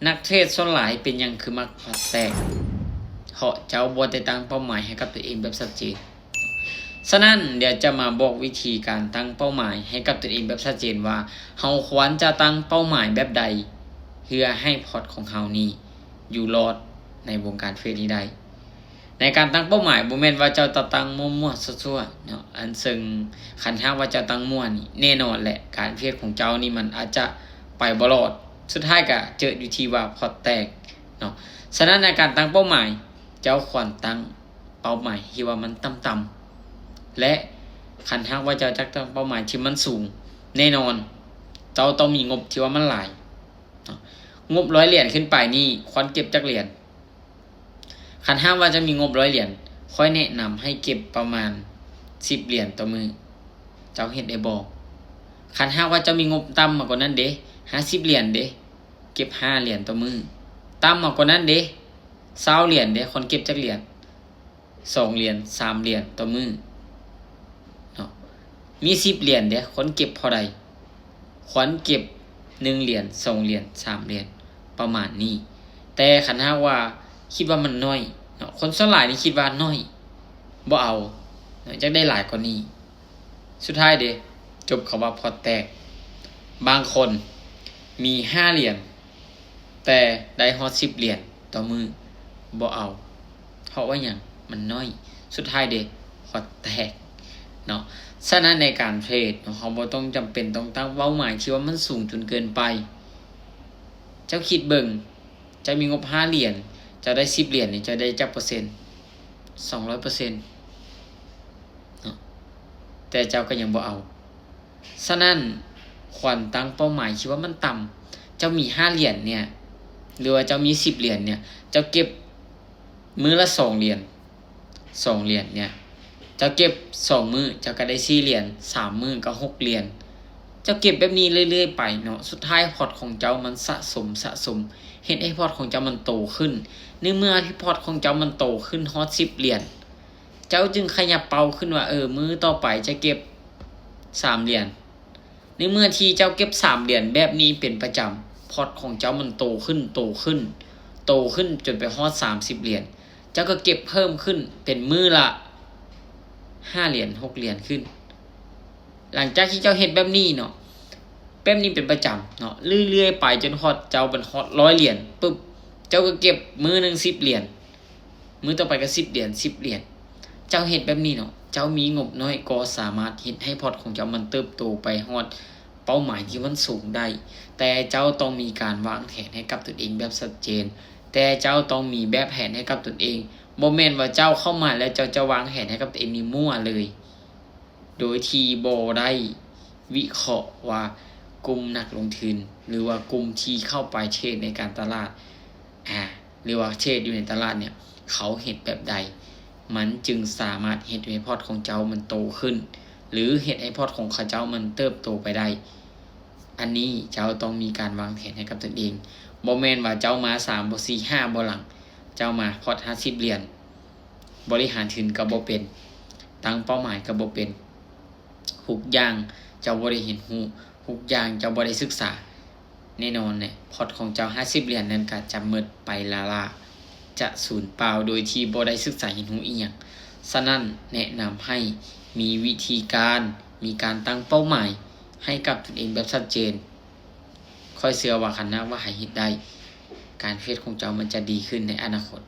ນັກເທຣດສ່ວນຫຼາຍເປັນຫຍັງຄືມັກພອດແຕກ? ເພາະເຈົ້າບໍ່ໄດ້ຕັ້ງເປົ້າໝາຍໃຫ້ກັບຕົວເອງແບບຊັດເຈນ. ສະນັ້ນ, ດຽວຈະມາບອກວິທີການຕັ້ງເປົ້າໝາຍໃຫ້ກັບຕົວເອງແບບຊັດເຈນວ່າ ເຮົາຄວນຈະຕັ້ງເປົ້າໝາຍແບບໃດ ເພື່ອໃຫ້ພອດຂອງເຮົານີ້ຢູ່ລອດໃນວົງການເທຣດນີ້ໄດ້. ໃນການຕັ້ງເປົ້າໝາຍ ບໍ່ແມ່ນວ່າເຈົ້າຈະຕັ້ງມົ້ວໆ ຊົ່ວໆ ເນາະ, ອັນເຊິ່ງຄັນຫາກວ່າເຈົ້າຕັ້ງມົ້ວນີ້ ແນ່ນອນແຫຼະ ການເທຣດຂອງເຈົ້ານີ້ມັນອາດຈະໄປບໍ່ລອດ, ສຸດທ້າຍກະເຈີຢູ່ທີ່ວ່າພອດແຕກເນາະ. ສະນັ້ນໃນການຕັ້ງເປົ້າໝາຍ ເຈົ້າຄວນຕັ້ງເປົ້າໝາຍທີ່ວ່າມັນຕ່ຳໆ ແລະ ຄັນຫາກວ່າເຈົ້າຈັກຕັ້ງເປົ້າໝາຍທີ່ມັນສູງ ແນ່ນອນເຈົ້າຕ້ອງມີງົບທີ່ວ່າມັນຫຼາຍເນາະ. ງົບຮ້ອຍຫຼຽນຂຶ້ນໄປນີ້ຄວນເກັບຈັກຫຼຽນ? ຄັນຫາກວ່າເຈົ້າມີງົບຮ້ອຍຫຼຽນ, ຂ້ອຍແນະນຳໃຫ້ເກັບປະມານສິບຫຼຽນຕໍ່ມື້. ເຈົ້າເຮັດໄດ້ບໍ່? ຄັນຫາກວ່າເຈົ້າມີງົບຕ່ຳມາກວ່ານັ້ນເດ? ຫ້າສິບຫຼຽນເດ? ເກັບຫ້າຫຼຽນຕໍ່ມື້. ຕ່ຳມາກວ່ານັ້ນເດ? ຊາວຫຼຽນເດ? ຄວນເກັບຈັກຫຼຽນ? ສອງຫຼຽນ, ສາມຫຼຽນຕໍ່ມື້ເນາະ. ມີສິບຫຼຽນເດ? ຄວນເກັບເທົ່າໃດ? ຄວນເກັບໜຶ່ງຫຼຽນ, ສອງຫຼຽນ, ສາມຫຼຽນ ປະມານນີ້. ແຕ່ຄັນຫາກວ່າຄິດວ່າມັນໜ້ອຍເນາະ, ຄົນສ່ວນຫຼາຍນີ້ຄິດວ່າໜ້ອຍ ບໍ່ເອົາເນາະ, ຢາກໄດ້ຫຼາຍກວ່ານີ້. ສຸດທ້າຍເດ? ຈົບຄຳວ່າພອດແຕກ. ບາງຄົນມີຫ້າຫຼຽນ ແຕ່ໄດ້ຮອດສິບຫຼຽນຕໍ່ມື້ ບໍ່ເອົາ. ເພາະວ່າຫຍັງ? ມັນໜ້ອຍ. ສຸດທ້າຍເດ? ພອດແຕກເນາະ. ສະນັ້ນໃນການເທຣດເນາະ, ເຮົາບໍ່ຕ້ອງຈຳເປັນຕ້ອງຕັ້ງເປົ້າໝາຍທີ່ວ່າມັນສູງຈົນເກີນໄປ. ເຈົ້າຄິດເບິ່ງ, ເຈົ້າມີງົບຫ້າຫຼຽນ, ເຈົ້າໄດ້ສິບຫຼຽນນີ້ ເຈົ້າໄດ້ຈັກເປີເຊັນ? ສອງຮ້ອຍເປີເຊັນເນາະ, ແຕ່ເຈົ້າກໍຍັງບໍ່ເອົາ. ສະນັ້ນ ຄວນຕັ້ງເປົ້າໝາຍທີ່ວ່າມັນຕ່ຳ. ເຈົ້າມີຫ້າຫຼຽນເນຍ ຫຼືວ່າເຈົ້າມີສິບຫຼຽນເນຍ, ເຈົ້າເກັບມື້ລະສອງຫຼຽນ, ສອງຫຼຽນເນຍ, ເຈົ້າເກັບສອງມື້ ເຈົ້າກໍໄດ້ສີ່ຫຼຽນ, ສາມມື້ກໍຫົກຫຼຽນ. ເຈົ້າເກັບແບບນີ້ເລື້ອຍໆໄປເນາະ, ສຸດທ້າຍພອດຂອງເຈົ້າມັນສະສົມ, ສະສົມ, ເຮັດໃຫ້ພອດຂອງເຈົ້າມັນໂຕຂຶ້ນ. ໃນເມື່ອທີ່ພອດຂອງເຈົ້າມັນໂຕຂຶ້ນຮອດສິບຫຼຽນ, ເຈົ້າຈຶ່ງຂະຫຍັບເປົ້າຂຶ້ນວ່າ, ເອີ, ມື້ຕໍ່ໄປຈະເກັບສາມຫຼຽນ. ໃນເມື່ອທີ່ເຈົ້າເກັບສາມຫຼຽນແບບນີ້ເປັນປະຈຳ, ພອດຂອງເຈົ້າມັນໂຕຂຶ້ນ, ໂຕຂຶ້ນ, ໂຕຂຶ້ນຈົນໄປຮອດສາມສິບຫຼຽນ, ເຈົ້າກໍເກັບເພີ່ມຂຶ້ນເປັນມື້ລະຫ້າຫຼຽນ, ຫົກຫຼຽນຂຶ້ນ. ຫຼັງຈາກທີ່ເຈົ້າເຮັດແບບນີ້ເນາະ, ແບບນີ້ເປັນປະຈຳເນາະ, ເລື້ອຍໆໄປຈົນຮອດ, ເຈົ້າບັດຮອດຮ້ອຍຫຼຽນປຶບ, ເຈົ້າກໍເກັບມື້ໜຶ່ງສິບຫຼຽນ. ມື້ຕໍ່ໄປກໍສິບຫຼຽນ, ສິບຫຼຽນ. ເຈົ້າເຮັດແບບນີ້ເນາະ, ເຈົ້າມີງົບໜ້ອຍກໍສາມາດເຮັດໃຫ້ພອດຂອງເຈົ້າມັນເຕີບໂຕໄປຮອດເປົ້າໝາຍທີ່ມັນສູງໄດ້. ແຕ່ເຈົ້າຕ້ອງມີການວາງແຜນໃຫ້ກັບຕົນເອງແບບຊັດເຈນ. ແຕ່ເຈົ້າຕ້ອງມີແບບແຜນໃຫ້ກັບຕົນເອງ. ບໍ່ແມ່ນວ່າເຈົ້າເຂົ້າມາແລ້ວເຈົ້າຈະວາງແຜນໃຫ້ກັບຕົນເອງນີ້ມົ້ວເລີຍ. ໂດຍທີ່ບໍ່ໄດ້ວິເຄາະວ່າກຸ່ມນັກລົງທຶນ ຫຼືວ່າກຸ່ມທີ່ເຂົ້າໄປເທຣດໃນການຕະຫຼາດ ອາ ຫຼືວ່າເທຣດຢູ່ໃນຕະຫຼາດເນ່ຍ ເຂົາເຮັດແບບໃດ ມັນຈຶ່ງສາມາດເຮັດໃຫ້ພອດຂອງເຈົ້າມັນໂຕຂຶ້ນ ຫຼືເຮັດໃຫ້ພອດຂອງເຂົາເຈົ້າມັນເຕີບໂຕໄປໄດ້. ອັນນີ້ເຈົ້າຕ້ອງມີການວາງແຜນໃຫ້ກັບຕົນເອງ. ບໍ່ແມ່ນວ່າເຈົ້າມາສາມບໍ່ ສີ່ ຫ້າບໍ່ຫຼັງ, ເຈົ້າມາພອດຫ້າສິບຫຼຽນ ບໍລິຫານທຶນກໍບໍ່ເປັນ, ຕັ້ງເປົ້າໝາຍກໍບໍ່ເປັນ, ທຸກຢ່າງເຈົ້າບໍ່ໄດ້ຮຽນຮູ້, ທຸກຢ່າງເຈົ້າບໍ່ໄດ້ສຶກສາ, ແນ່ນອນແຫຼະ ພອດຂອງເຈົ້າຫ້າສິບຫຼຽນນັ້ນກໍຈະໝົດໄປລ້າໆ, ຈະສູນເປົ່າໂດຍທີ່ບໍ່ໄດ້ສຶກສາຮຽນຮູ້ອີ່ຫຍັງ. ສະນັ້ນ ແນະນຳໃຫ້ມີວິທີການ, ມີການຕັ້ງເປົ້າໝາຍໃຫ້ກັບຕົນເອງແບບຊັດເຈນ. ຂ້ອຍເຊື່ອວ່າຄັນຫາກວ່າໃຫ້ເຮັດໄດ້, ການເທຣດຂອງເຈົ້າມັນຈະດີຂຶ້ນໃນອະນາຄົດ.